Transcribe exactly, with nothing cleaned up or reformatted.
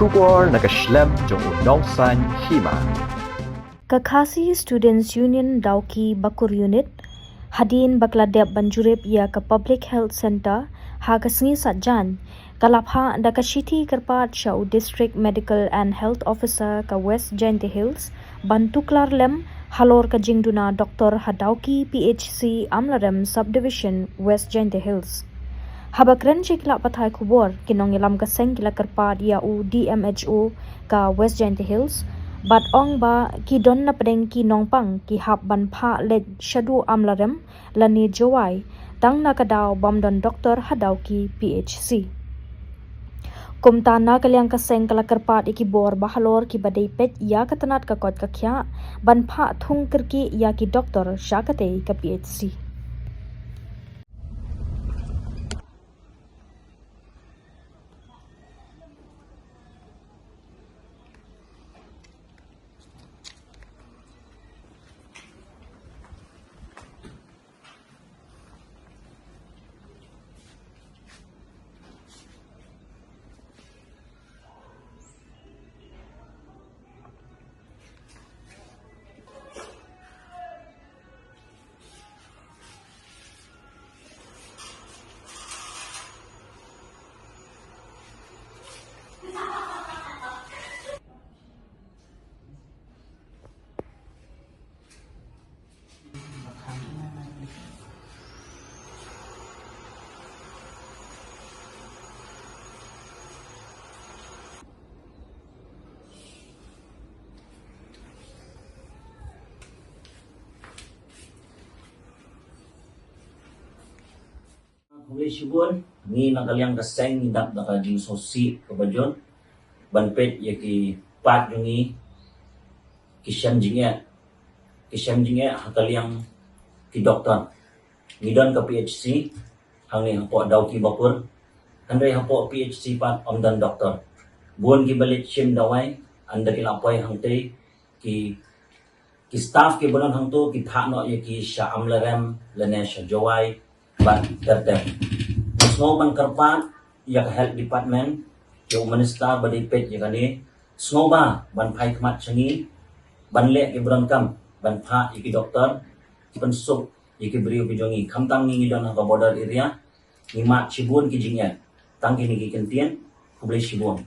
Khubor na ka shlem jong u nongsaiñ hima. Ka Khasi Students Union Dawki Bakur Unit, hadien ba ka la dep ban jurip ïa ka Public Health Centre ha ka sngi Saitjaiñ, ka la phah da ka shithi kyrpad sha u District Medical and Health Officer ka West Jaintia Hills ban tuklar lem halor ka jingduna doktor ha Dawki P H C Amlarem Subdivision, West Jaintia Hills. Haba kren sha ki lad pathai khubor, ki nongïalam ka seng ki la kyrpad ïa u D M H O ka West Jaintia Hills bad ong ba ki don na pdeng ki nongpang ki hap ban phah leit shaduh Amlarem lane Jowai, tang na ka daw bym don doktor ha Dawki P H C. Kumta na ka liang ka seng ka la kyrpad ïa ki bor ba halor kiba dei peit ïa ka tnat ka koit ka khiah ban phah thung kyrkieh ïa ki doktor sha katei ka P H C. Khublei shibun, ngi na ka liang ka seng ngi dap da ka jingsngewsih kaba jur ban peit ïa ki paid jong ngi ki shem jingeh, ki shem jingeh ha ka liang ki doktor. Ngi don ka P H C hangne hapoh Dawki Bakur, hynrei hapoh P H C pat ym don doktor. Bun kiba leit shim dawai ynda ki la poi hangtei, ki ki staff kiba don hangto ki phah noh ïa ki sha Amlarem lane sha Jowai bad ter ter. Sngew ban kyrpad ïa ka health department, ïa u minister ba dei peit ïa kane, sngewbha ban phai khmat sha ngi ban leh ki ba donkam ban phah ïa ki doktor ki pynsuk ïa ki briew ki jong ngi. Khamtam ngi ngi don ha ka border area, ngi mad shibun ki jingeh. Tang kine ki kyntien, khublei shibun.